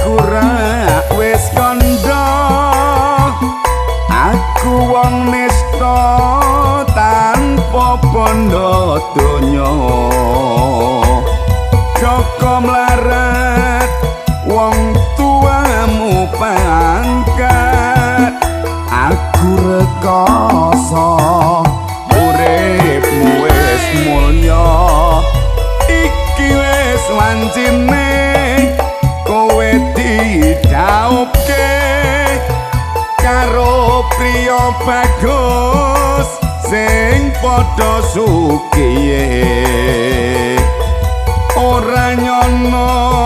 Aku ra wis kandha, aku wong nista tanpa bondo donya. Joko mlarat wong tuamu pangkat, aku rekoso uripmu wis mulya. Iki wis wancine kowe didhaupke karo priya bagus sing padha sugihe. Ora nyono.